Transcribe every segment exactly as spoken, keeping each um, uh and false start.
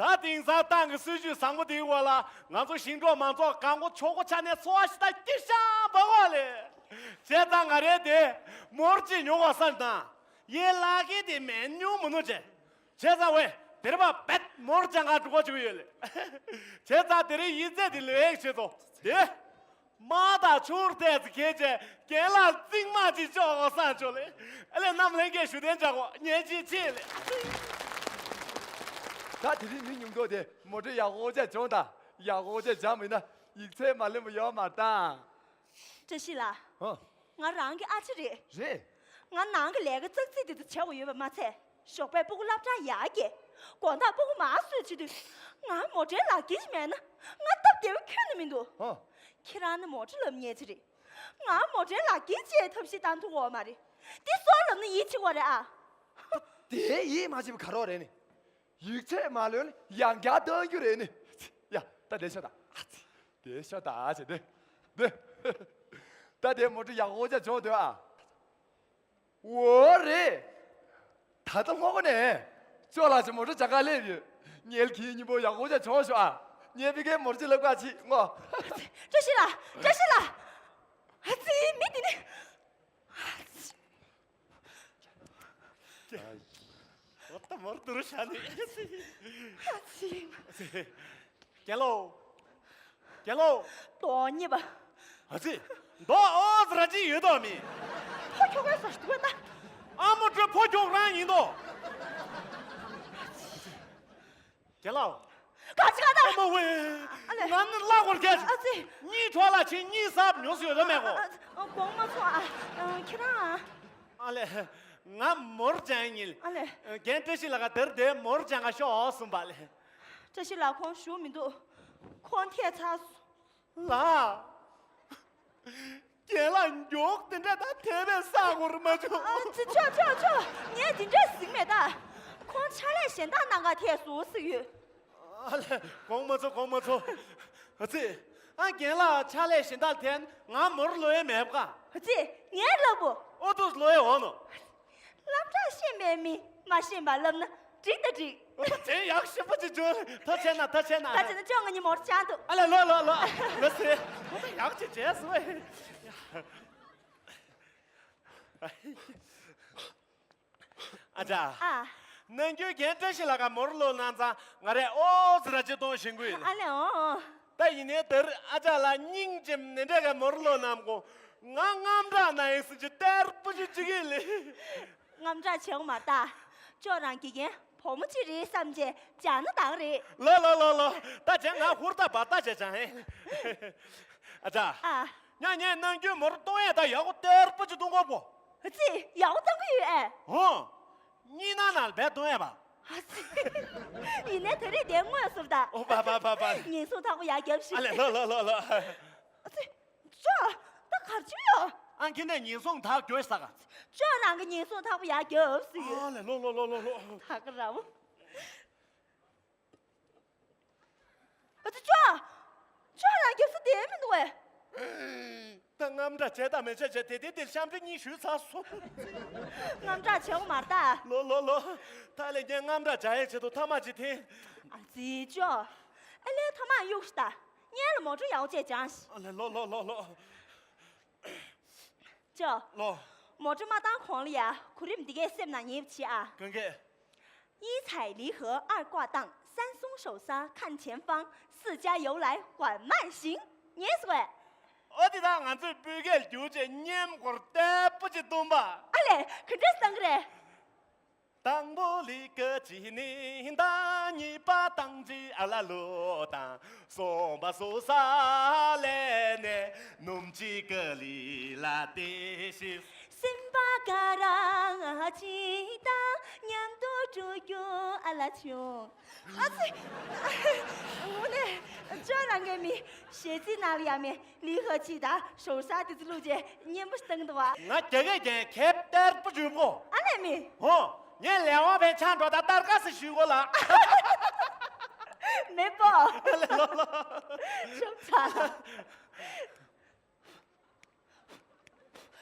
ད་དེང་སང་ཏང་གི་སྲིད་ཇུས་བཟང་པོ་དེའི་འོག་ལ་ང་ཚོ་ཞིང་འབྲོག་མང་ཚོགས་གང་གོ་ཆོག་གོ་ཆ་ནས་འཚོ་བ་ཞིག་ད་སྐྱིད་ཤང་བ་གོ་ལེ། བྱས་ཙང་ང་རེ་དེ་མོར་ཅིག་ཉོ་གོ་བསམ་དང་། ཡེ་ལག་གི་དེ་མེད་ཉུང་མི་ནུ་བྱས། བྱས་ཙང་ཝེ་དེར་བ་བེད་མོར་ཅང་ག་འགྲོ་གོ་བཅུག་ཡོད་ལེ། བྱས་ཙང་དེ་རིང་ཡིད་ཚད་དེ་ལོས་ཡེག་བྱེད་དོ། དེ། མ་དང་ཆུར་ཏེ་ཙི་ཁེ་ཅེ་རྒན་ལགས་རྩིང་མ་ཅིག་ཅོག་གོ་སང་ཅོ་ལེ། ཨ་ལེ་རྣམ་ལྷན་རྒྱས་ཞུ་དན་ཅག་གོ་ཉན་ཅིག་ཆེ་ལེ། ད་དེ་རིང་མི་ཉུང་མདོག་དེ་མོ་ཊ་ཡག་གོ་ཅག་བྱུང་དང་ཡག་གོ་ཅག་བྱ་མིན་ན་ཡིག་ཚད་མ་ལོན་པ་ཡོད་མ་དང་། བཀྲ་ཤིས་ལགས། ཧོ། ང་རང་གི་ཨ་ཅེ་རེད། རེད། ང་ནང་གི་ལས་ཀ་ཙག་ཙིག་དེ་ཚོ་བྱེད་དགོས་ཡོད་པ་མ་ཚད། ཞོགས་པའི་སྤུ་གུ་སློབ་གྲྭ་ཡར་སྐྱེལ། དགོང་དག་སྤུ་གུ་མར་གསོས་བྱེད་དུས། ང་མོ་ཊའི་ལག་འཁྱེར་ཞིག་མེད་ན་ང་སྟབས་བདེ་བོ་ཁྱོན་ནས་མི་འདུག་ཧོ། ཁྱེད་རང་ནི་མོ་ཊ་ལབ་མཁན་ཅིག་རེད། ང་མོ་ཊའི་ལག་འཁྱེར་ཅིག་ཐབས་ཤེས་བཏང་ཐུབ་ཀྱི་ཡོད་མ་རེད། འདི་སོགས་ལབ་ན་ཡིད་ཆེས་ཀྱི་ཡོད་རེད་ཨ། དེ་ཡིད་མ་ཆེས་པ་ག་རེ་རེད་ནི། ཡིག་ཚད་མ་ལོན་ཡང་བསྐྱར་གཏོང་རྒྱུ་རེད་ནི། ཡ་ད་དེ་ཤོད་དང་། དེ་ཤོད་དང་ཨ་ཅེ་དེ། དེ། ད་དེ་མོ་ཊ་ཡག་པོ་ཅག་བྱུང་འདུག་ཨ། འོ་རེད། ད་ལྟ་སྔོན་གོ་ནས་ཅོ་ལགས་ཀྱི་མོ་ཊ་ཅག་ག་སླེབས་ཡོད། ངེད་ཀྱི་སྙིང་པོ་ཡག་པོ་ཅག་བྱུང་ཤོག་ཨ། ངེད་པི་ཀའི་མོ་ཊ་ལབ་ག་ཅིག་ངོ་། བཀྲ་ཤིས་ལགས། བཀྲ་ཤིས་ལགས། ཨ་ཙི་མི་དེ་ནི། ཨ་ཙི། འོ་ད་མོར་དུ་རུ་ཤ་ནི། ཨ་ཙི། རྒན་ལོ། རྒན་ལོ། དོ་ཉེས་པ། ཨ་ཙི། མདོ་ཨོ་ཙི་ར་ཅི་ཡོད་དོ་མི། ཕོ་ཁྱོ་གའི་ཟ་ཞིག་ད། ཨ་མོ་ཁྱོད་ཕོ་ཁྱོ་རང་ཡིན་དོ། རྒན་ལོ། ག་ཅི་ག་ད། ཨ་མ་ཝེ། ཨ་ལེ། ང་ནི་གླ་འཁོར་རྒྱག་ཨ་ཙི། གཉིས་གྲོགས་ལ་ཕྱིན་གཉིས་གཟབ་ཉོ་སྲིད་ཡོད་དོ་མེད་གོ། ཨ་ཙི། དགོངས་མ་ཚོམས་ཨ། ཁྱེད་རང་ཨ། ཨ་ལེ། ང་མོར་ཅང་ཉིལ། ཨ་ལེ། རྒན་བཀྲ་ཤིས་ལགས་ཀ་དེར་དེ་མོར་ཅང་ག་ཤོག་གསུངས་པ་ལེ། བཀྲ་ཤིས་ལགས་ཁོང་བཞུགས་མི་འདུག་ཁོང་ཐད་ཚར་སོང་། ལགས། རྒན་ལགས་མགྱོགས་དེ་འདྲ་ད་དེ་བས་ས་གོར་མ་བྱུང་། ཨ་ཙི་ཅོ་ཅོ་ཅོ། ངས་དེ་འདྲ་ཟིག་མེད་ད། ཁོང་ཕྱག་ལས་གཞན་དག་གནང་ག་ཐད་སོང་ཟིག་ཡོད། ཨ་ལེ། དགོངས་མ་ཚོམས་དགོངས་མ་ཚོམས། ཨ་ཙི། ཨ་རྒན་ལགས་ཕྱག་ལས་གཞན་དག་ཐད་ང་མོར་ལོ་ཡས་མེད་པ། ཨ་ཙི། ངས་ལབ་བོ། ཨོ་ཏུས་ལོ་ཡས་འོང་ནོ། སློབ་གྲྭ་ཤེས་མེད་མི་མ་ཤེས་པ་ལབ་ན་འགྲིག་ད་འགྲིག་ཨོ་ད་དེ་ཡག་ཤོས་པ་ཅིག་བྱུང་། ཐག་ཆད་ན་ཐག་ཆད་ན། ད་བྱས་ན་ཅོ་ང་གཉིས་མོར་ཆང་འདུག་ཨ་ལེ་ལོ་ལོ་ལོ། ལོ་སེ། ཨོ་ད་ཡག་ཅིག་བྱས་སོང་། ཨ་ཅག་ཨ། ནམ་རྒྱུན་རྒན་བཀྲ་ཤིས་ལགས་ཀ་མོར་ལོ་གནང་ཙང་ང་རས་ཨོ་ཙི་ར་ཅིག་གཏོང་ཞིང་གུ་ཡིན། ཨ་ལེ་ཨོ་ཨོ། ད་ཡིན་ནའི་དེར་ཨ་ཅག་ལ་སྙིང་རྗེ་ནན་འདྲ་ག་མོར་ལོ་གནང་གོ། ང་དངངས་སྐྲག་ན་ཡིན་སྲིད་ཅི་ཏེར་པོ་ཅིག་ཅིག་ཡིན་ལེ། དངངས་སྐྲག་བྱེད་དགོས་མ་ད། ཅོ་རང་དགེ་རྒན་བུ་མོ་ཅིག་རེད་བསམ་བྱས་བྱས་ན་དག་རེད། ལོ་ལོ་ལོ་ལོ། ད་བྱས་ང་ཧུར་ཐག་བར་ཐག་བྱས་ཅང་ཧེ། ཨ་ཅག་ཨ། ཉ་ཉན་ནམ་རྒྱུན་མོར་གཏོང་ཡས་ད་ཡག་པོ་ཏེར་པོ་ཅིག་གཏོང་དགོས་པོ། ཨ་ཙི། ཡག་པོ་གཏོང་གི་ཡོད་ཨེ། ཧོ། གཉིས་ནང་ནང་བས་གཏོང་ཡས་པ། ཨ་ཙི། ཡིན་ནའི་ད་རེས་དེ་དངོས་སུ་ད། ཨོ་པ་པ་པ་པ། ཉེན་སྲུང་ཐག་པོ་ཡར་རྒྱབ་ཤིག་ཨ་ལེ་ལོ་ལོ་ལོ་ལོ། ཨ་ཙི། ཅོ། ད་གར་བྱུང་ཡོད། ཨ་ཁྱེད་ནས་ཉེན་སྲུང་ཐག་གྱོད་ས་ག་ཅོ་རང་གི་ཉེན་སྲུང་ཐག་པོ་ཡར་རྒྱབ་སུ་ཡོད། ཨ་ལེ་ལོ་ལོ་ལོ་ལོ་ལོ། ཐག་ར་བོ། ཨ་ཙི་ཅོ། ཅོ་རང་རྒྱབ་ས་དེ་མི་འདུག་བས། ད་དངངས་སྐྲག་བྱས་དང་མི་བྱས་བྱས་དེ་དེ་དེར་ཤམ་ཕྲི་གཉིས་ཞུས་ཚར་སོང་། དངངས་སྐྲག་བྱེད་དགོས་མ་རེད་ད། ལོ་ལོ་ལོ། ད་ལས་ངས་དངངས་སྐྲག་བྱ་ཡའི་ཆེད་དུ་ཐ་མག་ཅིག་འཐེན། ཨ་ཙི་ཅོ། ཨ་ལས་ཐ་མག་གཡུགས་ཤིག་ད། སྔོན་ལ་མོ་ཊ་ཡག་པོ་ཅིག་སྦྱངས་ཤིག་ཨ་ལས་ལོ་ལོ་ལོ་ལོ། ཅོ། ལོ། མོ་ཊ་མ་བཏང་གོང་ལ་ཡ་གོ་རིམ་འདི་གས་སེམས་ནང་ཉན་པ་བྱེད་ཨ། གང་གས། 一踩离合二挂档，三松手刹看前方，四加油来缓慢行。ཉན་སོང་ངས། ཨོ་དེ་དག་ང་ཚོས་སྤུས་ཀའི་རྒྱུ་ཆ་མཉམ་སྐོར་ལྟ་བུ་ཅིག་བཏུང་པ། ཨ་ལས་ག་འདྲས་བཏང་གི་རེད། དང་པོ་ལི་ཀ་ཅི་ནི་ད་གཉིས་པ་དང་ཅི་ཨ་ལ་ལོ་དང་། སོང་པ་སོ་ས་ལས་ནས་ནུམ་ཅི་ཀ་ལི་ལ་ཏེ་ཤི། སེམས་པ་ག་རང་ཨ་ཅི་དང་མཉམ་དུ་འགྲོ་རྒྱུ་ཨ་ལ་ཆུང་། ཨ་ཙི། དངོས་གནས་ཅོ་རང་གི་མི་གཞས་ཚིག་ནང་ལ་ཡ་མེད་ལི་ཧ་ཅི་དང་ཞོ་ས་ཏི་ཙི་ལུ་ཅེ་སྙན་པོ་ཞིག་བཏང་འདུག་བ། ང་རྒྱ་སྐད་རྒྱན་ཁེབས་ཏེར་པོ་བརྗོད་གོ། ཨ་ལས་མི། ཧོ། ངས་ལས་དབང་བའི་ཆང་འགྲོ་ད་ལྟར་དཀའ་སེ་ཞུས་གོ་ལ། མེད་པོ། ཨ་ལས་ལོ་ལོ། ཆོབ་ཚ།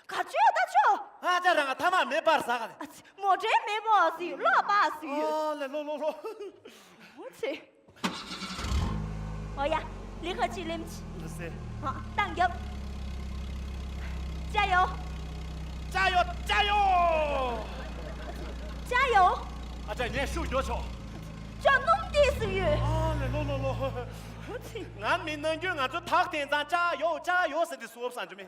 ག་ཅོ་ད་ཅོ། ཨ་ཅག་རང་ཐ་མག་མེ་འབར་ཟ་ག་ནས། ཨ་ཙི། མོ་ཊའི་མེ་འབར་ཟིག་གློག་འབར་ཟིག་ཨ་ལས་ལོ་ལོ་ལོ། ཚེ། ཨོ་ཡ། ལི་ཁ་ཅི་ལེམ་ཅི། ལི་སེ། ཨ། ཏང་རྒྱབ། ཅ་ཡོ། ཅ་ཡོ། ཅ་ཡོ། ཅ་ཡོ། ཨ་ཅག་ངས་ཤུགས་རྒྱོབ་ཆོག་ཅོ་སྣུམ་ཏིས་སུ་ཡོད། ཨ་ལེ་ལོ་ལོ་ལོ། ང་མི་ནང་རྒྱུན་ང་ཚོ་ཐག་འཐེན་ཙང་ཅ་ཡོ་ཅ་ཡོ་ཟེར་ཏེ་སུབ་སང་ཅོ་མེ།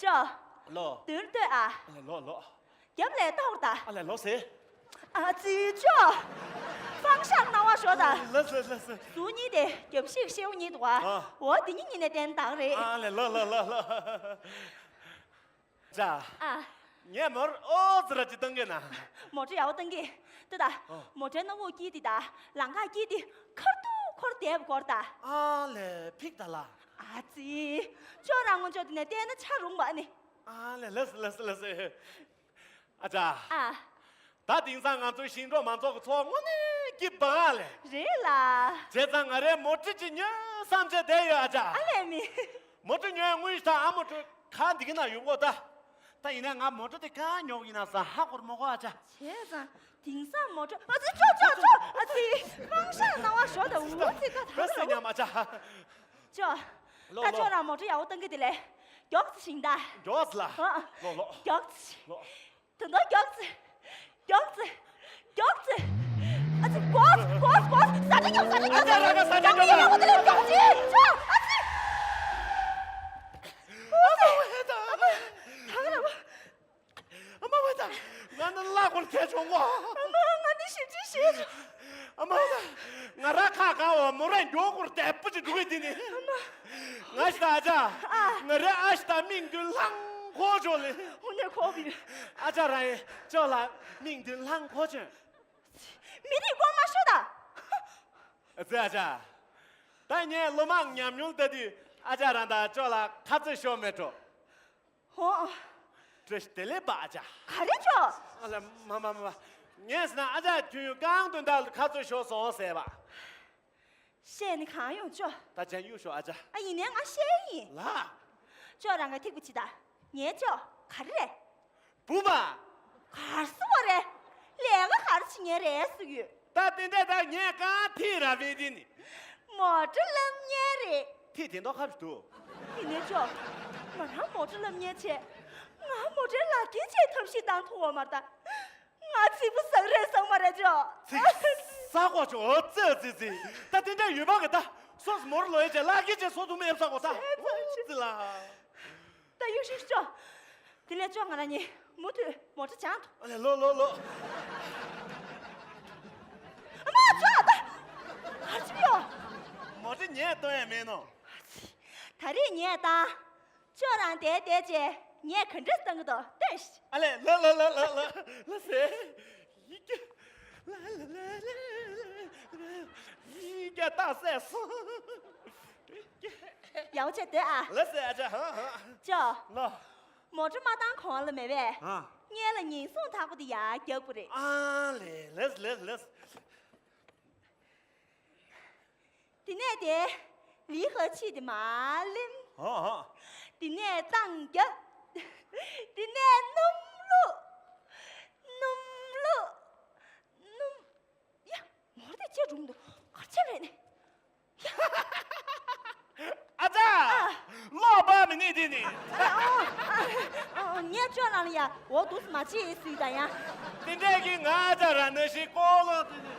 ཅོ། ལོ། དུར་ལྟོས་ཨ། ཨ་ལེ་ལོ་ལོ། རྒྱབ་ལས་ལྟ་བར་ལྟ། ཨ་ལེ་ལོ་ཟེར། ཨ་ཙི་ཅོ། ཕང་ཤར་སྣང་བ་ཞོ་ད། ལ་ཟེར་ལ་ཟེར། སུ་གཉིས་དེ་རྒྱབ་ཤིག་ཤེའུ་གཉིས་འདུག་ཨ། ཨ། འོ་དེ་གཉིས་གཉིས་ནས་བསྟན་བདག་རེད། ཨ་ལེ་ལོ་ལོ་ལོ་ལོ། ཅ། ཨ། ངས་མོར་ཨོ་ཙི་ར་ཅི་བཏང་གི་ན། མོ་ཊ་ཡག་པོ་བཏང་གི། ཏི་ད། ཨོ། མོ་ཊའི་སྣ་བུག་དཀྱིལ་དེ་ད། ལང་ཀ་དཀྱིལ་དེ་ཁར་ཏུ་ཁོར་དེབ་སྐོར་ད། ཨ་ལེ་ཕིག་ད་ལ། ཨ་ཙི། ཅོ་རང་ངོ་ཅོ་དེ་ནས་བལྟས་ན་ཆ་རུང་བ་ནི། ཨ་ལེ་ལེས་ལེས་ལེས། ཨ་ཅག་ཨ། ད་དེང་སང་ང་ཚོའི་ཞིང་འབྲོག་མང་ཚོགས་ཀྱི་འཚོ་བ་དངོས་གནས་སྐྱིད་པ་ལས། རེད་ལ། བྱས་ཙང་ང་རའི་མོ་ཊ་ཅིག་ཉོས་བསམ་བྱས་བསྡད་ཡོད་ཨ་ཅག་ཨ་ལས་མི། མོ་ཊ་ཉོས་དངུལ་ཞིག་ད་ཨ་མོ་ཊ་ཁ་འདི་གི་ན་ཡོང་གོ་ད། ད་ཡིན་ན་ང་མོ་ཊ་དེ་གང་ཉོ་གི་ཡིན་ན་ས་ཧ་གོ་མ་གོ་ཨ་ཅག་བྱས་ཙང་དེང་སང་མོ་ཊ་ཨ་ཙི་ཅོ་ཅོ་ཅོ་ཨ་ཙི་མང་ཤ་ནང་བ་ཞོ་ད་འུ་ཙི་ད་ད་ད་ཟེར་ཉམས་ཨ་ཅག་ཅོ། ལོ་ད་ལོ། ཅོ་རང་མོ་ཊ་ཡག་པོ་བཏང་གི་དེ་ལས་མགྱོགས་ཙི་ཞིང་ད། མགྱོགས་ཙི་ལ། ཨ། ལོ་ལོ། མགྱོགས་ཙི། ལོ། དོན་དག་མགྱོགས་ཙི། མགྱོགས་ཙི། མགྱོགས་ཙི། ཨ་ཙི་གོ་ཙི་གོ་ཙི་གོ་ཙི་ཟ་ཏྲ་ཀྱང་ཟ་ཏྲ་ཀྱང་ཟ་ཏྲ་ཀྱང་ཡག་པོ་དེ་ལས་མགྱོགས་ཙི་ཅོ་ཨ་ཙི། ཨ་ཙི། ཨ་ཙི། ཨ་ཙི། ཨ་མ་བ་ད། ང་ནི་གླ་འཁོར་ཐལ་བྱུང་གོ་ཨ་མ་ང་ནི་ཞིབ་ཕྲ་ཞིག་ཨ་མ་བ་ད། ང་ར་ཁ་གང་བ་མོ་ར་མགྱོགས་སྐོར་དལ་པོ་ཅིག་འགྲོ་གི་དེ་ནི། ཨ་མ། ང་ཞི་ད་ཨ་ཅག་ཨ། ང་རེ་ཨ་ཞི་ད་མིག་མདུན་ལྷང་ཁོ་ཅོ་ལེ། ཧུ་ནེ་ཁོ་བི། ཨ་ཅག་ར་ཡེ་ཅོ་ལ་མིག་མདུན་ལྷང་ཁོ་ཅོ། མི་དེ་མགོ་མ་ཤོ་ད། ཨ་ཙི་ཨ་ཅག་ད་ངས་ལོ་མང་ཉམས་མྱོང་ལྟ་དུས་ཨ་ཅག་རང་ད་ཅོ་ལ་ཁ་རྩོད་ཤོ་མེད་འགྲོ། ཧོ། བཀྲ་ཤིས་བདེ་ལེགས་པ་ཨ་ཅག་ག་རེ་ཅོ། ཨ་ལ་མ་མ་མ་མ། ངས་ཟེར་ན་ཨ་ཅག་ཁྱོད་རྐང་དོན་དག་ལ་ཁ་རྩོད་ཤོར་སོང་ཟེར་བ། བཤད་ནི་གང་ཡོང་ཅོ། ད་ཅན་གཡུག་ཤོག་ཨ་ཅག་ཨ་ཡིན་ནའི་ང་བཤད་ཡིན། ལ། ཅོ་རང་ག་ཐིག་པ་ཅི་ད། ངས་ཅོ། ག་རེ་རེད། བུ་མ། གར་སོང་བ་རེད། ལས་ཀ་གར་ཕྱིན་ངེས་རེད་སུ་ཡོད། ད་དེ་འདྲ་ད་ངས་གང་ཐིག་ར་བེ་དེ་ནི། མོ་ཊ་ལམ་ཉེ་རེད། ཐིག་དེ་མདོག་ཁ་བཞི་འདུག་དེ་ནས་ཅོ། ང་རང་མོ་ཊ་ལམ་ཉེ་བྱས། ང་མོ་ཊའི་ལག་ཁྱེར་ཆེད་ཐབས་ཤེས་བཏང་ཐུབ་བ་མ་རེད་ད། ང་ཚིག་པ་ཟག་རེད་བསམ་པ་རེད་ཅོ། ཚིག་ཟག་གོ་ཅོ་ཨོ་ཙི་ཙི་ཙི། ད་དེ་འདྲ་ཡོད་པ་གི་ད། སོ་སོ་མོར་ལོ་ཡེ་ཅེ་ལག་ཁྱེར་ཅེ་སོ་ཐུ་མེ་ཡབ་ས་གོ་ད། ཨོ་ཙི་ལ། ད་ཡུ་ཤི་ཤི་ཅོ། དེ་ལས་ཅོ་ང་རང་གཉིས་མུ་མཐུད་མོ་ཊ་སྦྱང་ཐུབ། ཨ་ལེ་ལོ་ལོ་ལོ། ཨ་མ་ཅོ་ད། གར་ཅི་ཡོ། མོ་ཊ་ཉལ་གཏོང་ཡ་མེད་ནོ། ད་རེས་ཉལ་ད། ཅོ་རང་དེ་བསྡད་རྗེས་ངས་ག་འདྲས་བཏང་གི་འདུག་ལྟོས་ཤིག་ཨ་ལེ་ལ་ལ་ལ་ལ་ལ་ལ་ཟེར། ཡི་གེ་ལ་ལ་ལ་ལ་ལ་ཡི་གེ་ལྟ་སད་སོང་། ཡག་བྱས་སྡོད་ཨ། ལ་ཟེར་ཨ་ཅག་ཧ་ཧ། ཅོ། ལ། མོ་ཊ་མ་བཏང་གོང་ལ་མེད་པས། ཧ། སྔོན་ལ་ཉེན་སྲུང་ཐག་པ་དེ་ཡར་རྒྱག་དགོས་རེད། ཨ་ལེ་ལེས་ལེས་ལེས། དེ་ནས་དེ་ལི་ཧ་ཆི་དེ་མ་ལེམ། ཧ་ཧ། དེ་ནས་ཏང་རྒྱབ། དེ་ནས་སྣུམ་བླུགས། སྣུམ་བླུགས། སྣུམ། ཡ། མོར་དེ་ཅི་སྒྲུང་འདུག་གར་ཆགས་རེད་ནི། ཨ་ཙ། ཨ། ལོག་པ་མི་ནི་དེ་ནི། ཨ་ཨ་ཨ་ངས་ཅོ་ལང་ཡ་འོ་འདུག་མ་ཅི་སུས་ད་ཡ། དེ་འདྲས་ཀྱི་ང་ཨ་ཙ་ར་ནི་ཞིག་ཀོ་ལོ་དེ་ནི།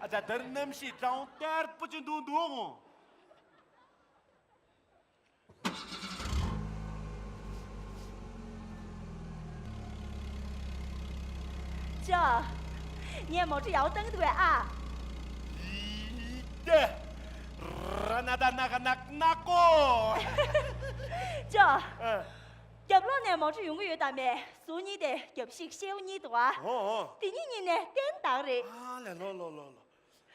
ཨ་ཙ་དར་གནམ་གཤིས་གྲང་བོ་གཏེར་པོ་ཅི་འདུག་འདུག་ཅོ། ངས་མོ་ཊ་ཡག་པོ་བཏང་གི་འདུག་གས་ཨ། ཡི་ཀེ། ར་ན་ད་ན་ག་ན་ན་ཀོ། ཅོ། ཨ། རྒྱབ་ལོགས་ནས་མོ་ཊ་ཡོང་གི་ཡོད་དམ་མེད། སུ་གཉིས་དེ་རྒྱབ་ཤིག་ཤེའུ་གཉིས་འདུག་ཨ། ཨོ་ཨོ། དེ་གཉིས་གཉིས་ནས་བསྟན་བདག་རེད། ཨ་ལེ་ལོ་ལོ་ལོ་ལོ།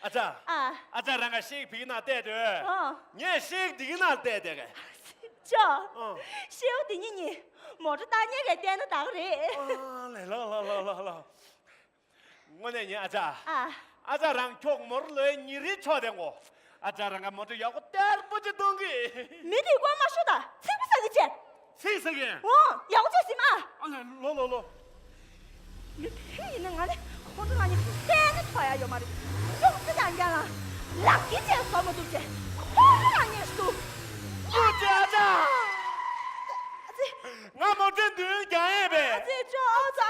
ཨ་ཅག་ཨ། ཨ་ཅག་རང་ག་ཤིག་བིག་ན་བལྟས་དུས། ཨ། ངས་ཤིག་འདི་གི་ན་བལྟས་དེ་ག་ཅོ། ཨ། ཤེའུ་འདི་གཉིས་གཉིས་མོ་ཊ་བཏང་ཉེ་ག་བལྟས་ན་བདག་རེད། ཨ་ལེ་ལོ་ལོ་ལོ་ལོ་ལོ། དངོས་གནས་ཉེ་ཨ་ཅག་ཨ། ཨ་ཅག་རང་ཁྱོག་མོར་ལོས་ཉི་རི་ཆོག་དེ་ངོ་། ཨ་ཅག་རང་ག་མོ་ཊ་ཡག་པོ་གཏེར་པོ་ཅིག་གཏོང་གི་མི་དེ་ཀོ་མ་ཤོད་ད་ཚིག་པ་ཟ་གི་ཅེ། ཚིག་ཟ་གི་ཨོ་ཡག་པོ་ཅིག་ཟིན་མ། ཨ་ལེ་ལོ་ལོ་ལོ། མི་དེ་ཡིན་ན་ང་ནི་ཁོང་ཁྲོ་ང་ནི་བལྟས་ན་ཐོ། ཡོད་མ་རེད། ཅོག་ཙེ་དང་རྒྱང་ལ་ལག་ཁྱི་བཅས་བཟོ་མ་ཐུབ་ཅེས་ཁོ་རང་ཉེས་སུ། ཨ་ཙི། ང་མོ་ཊའི་མདུན་རྒྱང་ཡས་པས། ཨ་ཙི་ཅོ་ཨོ་ཙི་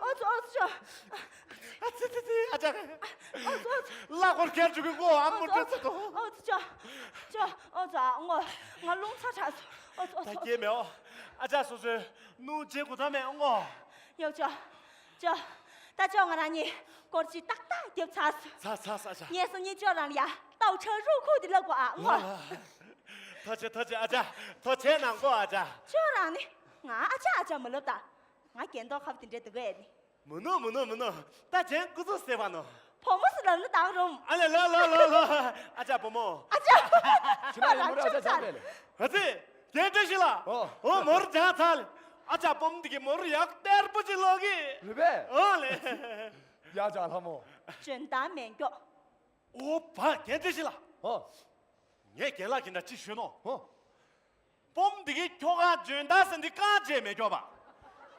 ཨོ་ཙི་ཨོ་ཙི་ཅོ། ཨ་ཙི་ཙི་ཙི་ཨ་ཅག་ཨོ་ཙི་ཨོ་ཙི། ལ་འཁོར་ཁྱེར་འཇུག་གི་མགོ་ཨ་མོ་ཊའི་ཚ་ཏོ། ཨོ་ཙི་ཅོ་ཅོ་ཨོ་ཙི་ཨ་ངོ་ང་རླུང་ཚ་དྲགས་སོ། ཨོ་ཙི་ཨོ་ཙི། ད་སྐྱེས་མེད་ཨོ། ཨ་ཅག་སོ་སོའི་སྣུམ་བྱེད་དགོས་ད་མེད་ཨོ་ངོ་། ཡོ་ཅོ། ཅོ། ད་ཅོ་ང་རང་གཉིས་སྐོར་ཅིག་ཏག་ཏག་རྒྱབ་ཚར་སོང་། ཚ་ཚ་ས་ཅག་ངས་སང་ཉིན་ཅོ་རང་ལ་ཡ་ཏའོ་ཆ་རུ་ཁུག་དེ་ལབ་དགོས་ཨ་ངོ་། ལ་ལ། ཐོ་ཆེ་ཐོ་ཆེ་ཨ་ཅག་ཐོ་ཆེ་ནང་གོ་ཨ་ཅག་ཅོ་རང་ནི་ང་ཨ་ཅག་ཨ་ཅག་མ་ལབ་ད། ང་རྒན་ཏོག་ཁབ་དེ་འདྲས་འདུག་གས་ནི། མི་ནུ་མི་ནུ་མི་ནུ། ད་ཅན་སྐུ་གཟུགས་ཟེར་བ་ནོ། བུ་མོ་སུ་ལབ་ནི་དག་རུང་། ཨ་ལེ་ལོ་ལོ་ལོ་ལོ། ཨ་ཅག་བུ་མོ། ཨ་ཅག་ཕྱི་མ་ཡིན་མོ་ར་ཨ་ཅག་ཅག་པས་ལེ། ཨ་ཙི། རྒན་བཀྲ་ཤིས་ལགས། ཨོ། ཨོ་མོར་སྦྱངས་ཚར་ལེ། ཨ་ཅག་བུ་མོ་འདི་གི་མོར་ཡག་གཏེར་པོ་ཅིག་ལོག་གི། རེད་པས། ཨོ་ལེ། ཡ་ཅག་ལྷ་མོ། འཇོན་ཐང་མེད་མགྱོགས། ཨོ་བ་རྒན་བཀྲ་ཤིས་ལགས། ཨོ། ངས་རྒན་ལགས་ཀྱི་འདྲ་ཅི་ཞུ་ནོ། ཨོ། སྤོམ་འདི་གི་ཁྱོ་ག་འཇོན་ཐང་ཟེར་འདི་རྐང་རྗེས་མེད་སྐྱོ་བ།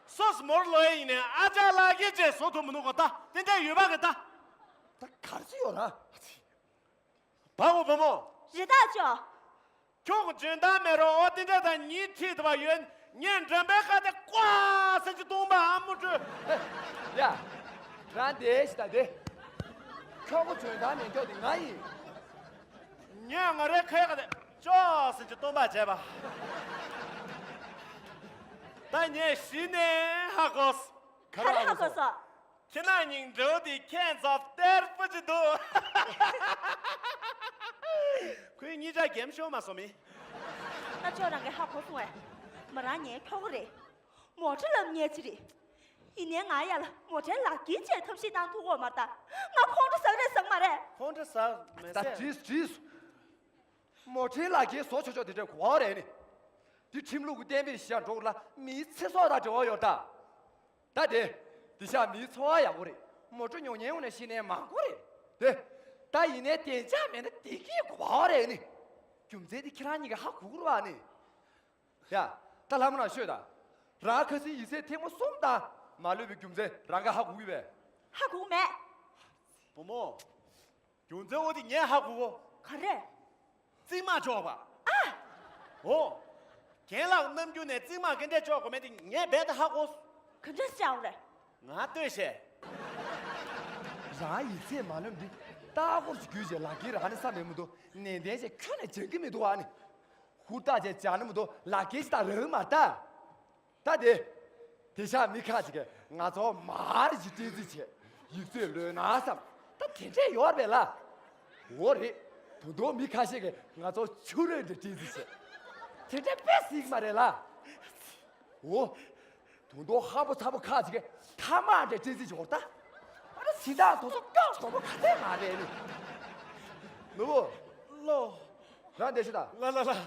སོ་སོ་མོར་ལོ་ཡ་ཡིན་ནས་ཨ་ཅག་ལགས་ཀྱིས་བྱས་བཟོ་ཐུབ་མི་འདུག་གོ་ད་དེ་འདྲ་ཡོད་པ་གི་ད། ད་གར་ཅི་ཡོད་ར། བ་འོ་བུ་མོ། རེ་ད་ཅོ། ཁྱོ་ག་འཇོན་ཐང་མེད་རོ་ཨོ་དེ་འདྲ་ད་ཉིད་ཁྲིད་ཐུབ་པ་ཡོད། ངས་འགྲམ་པའི་ཁ་དེ་ཀོ་ཟེར་གྱི་གཏོང་པ་ཨ་མོ་སྤྲོད། ཡ། རང་དེ་ཞིག་ད་དེ། ཁྱོ་ག་འཇོན་ཐང་མེད་མགྱོགས་དེ་ང་ཡིན། ངས་ང་རའི་ཁའི་ཁ་དེ་ཅོག་ཟེར་གྱི་སྟོན་པ་བྱས་པ། ད་ངས་གཞི་ནས་ཧ་གོ་སོང་། ག་རེ་ཧ་གོ་སོང་། ཁྱེད་རྣམ་གཉིས་འདྲ་བོ་དེ་ཁྱད་མཚར་གཏེར་པོ་ཅིག་འདུག་ཁོས་གཉིས་ཆ་གེམ་ཤོར་མ་སོང་མི། ད་ཅོག་རང་གིས་ཧ་གོ་སོང་ངས། མོ་རང་ངའི་ཁྱོ་ག་རེད། མོ་ཊ་ལབ་མཁན་ཅིག་རེད། ཡིན་ནའི་ང་ཡ་ལ་མོ་ཊའི་ལག་འཁྱེར་བཅས་ཐབས་ཤེས་བཏང་ཐུབ་ཀྱི་ཡོད་མ་རེད་ད། ང་ཁོང་ཁྲོ་ཟ་གི་རེད་ཟེར་གི་མ་རེད། ཁོང་ཁྲོ་ཟ་མེད་ད་ཟེར། བྲིས་བྲིས། མོ་ཊའི་ལག་འཁྱེར་བཟོ་ཆོག་ཆོག་དེ་འདྲ་གོ་བ་རེད་ནི། འདི་ཁྲིམས་ལུགས་ཀྱི་གཏན་འབེབས་གཞིར་འགྲོ་དགོས་ལ་མིའི་ཚེ་སྲོག་དང་འབྲེལ་བ་ཡོད་ད། ད་དེ། འདི་ཤ་མིའི་འཚོ་བ་ཡག་པོ་རེད། མོ་ཊ་ཉོ་མཁན་ངོ་ནས་ཤི་ནས་མང་པོ་རེད། དེ། ད་ཡིན་ནའི་བདེ་འཇགས་མེད་ན་བདེ་སྐྱིད་གོ་བ་རེད་ནི། རྒྱུ་མཚན་དེ་ཁྱེད་རང་གཉིས་ཀྱིས་ཧ་གོ་གི་རེད་པ་ནི། ཡ། ད་ལྷ་མོ་ནང་ཤོད་ད། རང་ཁ་སང་ཡིག་ཚད་ཐེངས་མ་གསུམ་དང་མ་ལོན་པའི་རྒྱུ་མཚན་རང་གིས་ཧ་གོ་གི་པས། ཧ་གོ་མེད། བུ་མོ། རྒྱུ་མཚན་འོ་དེ་ངས་ཧ་གོ་གོ། ག་རེ། རྩིག་མ་ཆོག་པ། ཨ། འོ། རྒན་ལགས་ནམ་རྒྱུན་ནས་རྩིག་མ་ག་འདྲས་ཆོག་གོ་མེད་དེ་ངས་རྦད་དེ་ཧ་གོ། ག་འདྲས་ཆགས་རེད། ང་ལྟོས་ཤེས། རང་ཡིག་ཚད་མ་ལོན་འདི་ལྟ་སྐོར་ཞིག་བརྒྱུད་བྱས་ལག་འཁྱེར་རག་ནས་བསམ་མེད་མི་འདུག་ནན་ཏན་བྱས་ཁྱོན་ནས་སྦྱང་གི་མི་འདུག་ཨ་ནི། ཧུར་ཐག་བྱས་སྦྱང་ནི་མི་འདུག་ལག་འཁྱེར་ཞིག་དང་རག་མ་ལྟ། ད་དེ། དེ་ཤག་མི་ཁ་ཅིག་གིས་ང་ཚོ་མར་ཅིག་སྤྲད་རྩིས་བྱས། ཡིག་ཚད་ལོན་ན་བསམ། ད་དེ་འདྲས་ཡོད་རེད་ལ། འོ་རེད། ད་དུང་མི་ཁ་ཤས་ཀྱིས་ང་ཚོ་ཕྱུགས་རོགས་འདྲ་སྤྲད་རྩིས་བྱས། དེ་འདྲས་དཔེ་སྲིད་མ་རེད་ལ། འོ། ད་དུང་ཧ་པོ་ཚ་པོ་ཁ་ཅིག་གིས་ཐ་མག་འདྲ་སྤྲད་རྩིས་བྱས་འོ་ད། ཨ་ནི་སྦྱིན་བདག་དེ་ཚོ་སྐྱོ་སྐྱོ་པོ་ག་ཚད་མ་རེད་ནི། ནུ་བོ། ལོ། རང་བསྡད་ཤོག་ད། ལ་ལ་ལ།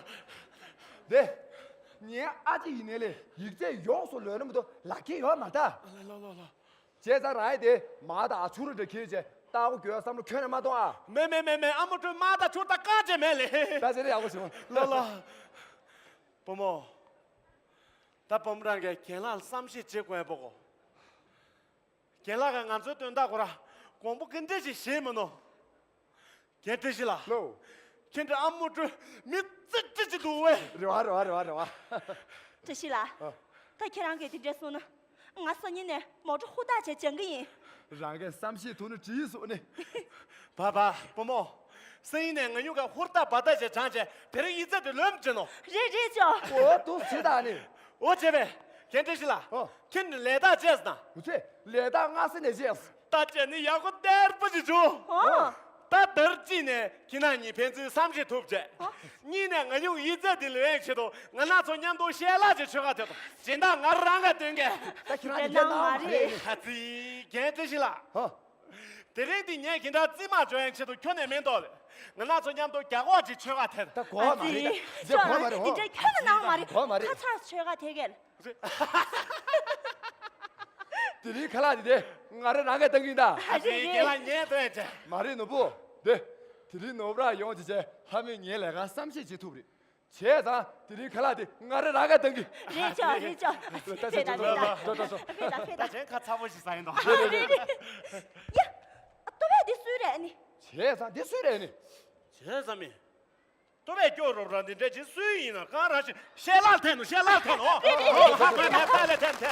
དེ། ངའི་ཨ་ཅེ་ཡིན་ནའི་ལས་ཡིག་ཚད་ཡོངས་སུ་ལོན་ནི་མི་འདུག་ལག་འཁྱེར་ཡོད་མ་རེད་ད། ལ་ལ་ལ་ལ། བྱས་ཙང་རང་ཡིན་དེ་མར་དང་ཕྱུགས་རོགས་འདྲ་འཁྱེར་བྱས་ལྟ་སྐོར་རྒྱག་བསམ་བློ་ཁྱོན་ནས་མ་གཏོང་ཨ། མེད་མེད་མེད་མེད་ཨ་མོ་སྤྲོད་མར་དང་ཕྱུགས་དང་རྐང་རྗེས་མེད་ལེ། ད་བྱས་ན་ཡག་པོ་བྱུང་། ལ་ལ། བུ་མོ། ད་བུ་མོ་རང་གིས་རྒན་ལགས་ལ་བསམ་ཤེས་བྱེད་དགོས་པོ་གོ། རྒན་ལགས་ཀྱིས་ང་ཚོའི་དོན་དག་སྐོར་དགོངས་པ་ག་འདྲས་ཞིག་བཞེས་མི་ནོ། རྒན་བཀྲ་ཤིས་ལགས། ལོ། ཁྱེད་འདྲ་ཨ་མོ་སྤྲོད་མི་ཙིག་ཙིག་ཅིག་འདུག་བས། རེད་བ་རེད་བ་རེད་བ་རེད་བ། བཀྲ་ཤིས་ལགས། ཨ། ད་ཁྱེད་རང་གིས་དེ་འདྲས་གསུངས་ན། ང་སང་ཉིན་ནས་མོ་ཊ་ཧུར་ཐག་བྱས་སྦྱང་གི་ཡིན། རང་གིས་བསམ་ཤེས་ཐུབ་ན་འགྲིག་སོང་ནི། བ་བ་བུ་མོ། སང་ཉིན་ནས་ང་གཉིས་ཀ་ཧུར་ཐག་འབད་ཐག་བྱས་སྦྱངས་བྱས་དེ་རིང་ཡིག་ཚད་དེ་ལོན་བྱེད་ནོ། རེད་རེད་ཅོ། འོ་འདུག་སེ་ད་ནི། འོ་བྱས་པས། རྒན་བཀྲ་ཤིས་ལགས། ཨོ། ཁྱེད་ནི་ལས་ཐག་བཅད་སོང་ན། འུ་ཚོས་ལས་ཐག་སྔ་ས་ནས་བཅད་སོང་། ད་བཅད་ནི་ཡག་པོ་གཏེར་པོ་ཞིག་བྱུང་། ཨོ། ད་དེ་རིང་གཅིག་ནས་ཁྱེད་རྣམ་གཉིས་ཕན་ཚུན་བསམ་ཤེས་ཐུབ་བྱས། ཨོ། གཉིས་ནས་ང་གཉིས་ཡིག་ཚད་དེ་ལོན་ཡག་ཆེད་དུ་ང་རང་ཚོ་མཉམ་དུ་ཤེས་ལག་ཅིག་མཆོད་ག་ཐད་དོ། སྦྱིན་བདག་ང་རང་ག་སྟོན་གས། ད་ཁྱེད་རང་གཉིས་ཀ་གནང་བ་མ་རེད། ཨ་ཙི། རྒན་བཀྲ་ཤིས་ལགས། ཨོ། དེ་རིང་འདི་ངས་ཁྱེད་རང་རྩིས་མ་འཇོག་ཡག་ཆེད་དུ་ཁྱོན་ནས་མེད་དོ། ང་རང་ཚོ་མཉམ་དུ་རྒྱ་གོག་ཅིག་མཆོད་ག་ཐད་དོ། ད་གོ་བ་མ་རེད། ཨ་ཙི། འདི་གོ་བ་མ་རེད། འདི་འདྲ་ཁྱོན་ནས་གནང་བ་མ་རེད། གོ་བ་མ་རེད། ཁ་ཚར་མཆོད་ག་ཐད་གས། དེ་རིང་ཁ་ལག་འདི་དེ་ང་རང་རང་གིས་བཏང་གི་ཡིན་ད། ཨ་ཙི། རྒན་ལགས་ངས་བཏང་ཡག་བྱས། མ་རེད་ནོར་བུ། དེ། དེ་རིང་ནོར་བུ་རང་ཡོང་བྱས་བྱས་ལྷ་མོས་ངའི་ལས་ཀ་བསམ་ཤེས་བྱེད་ཐུབ་རེད། བྱས་ཙང་དེ་རིང་ཁ་ལག་དེ་ང་རང་རང་གིས་བཏང་གི། རེད་ཅོ་རེད་ཅོ། ད་ཕེབས་ད་ཕེབས་ད་ཕེབས་ད་ཕེབས་ད་ཕེབས་ད། ད་ཅན་ཁ་ཚ་པོ་ཞིག་ཟ་ཡིན་ནོ། རེད་རེད་རེད། ཡ། ལྟོ་བས་འདི་སུ། རེད་ས་འདི་སུའི་རེད་ནི། བྱས་ཙང་མི། ཏོ་བས་སྐྱོ་རོབ་ར་འདི་འདྲ་ཅིག་སུའི་ཡིན་ན་གང་ར་ཞིག་ཤེས་ལག་འཐེན་ནོ་ཤེས་ལག་འཐེན་ནོ། ཧ་ཧ་ཧ་ཧ་ལས་འཐེན་འཐེན།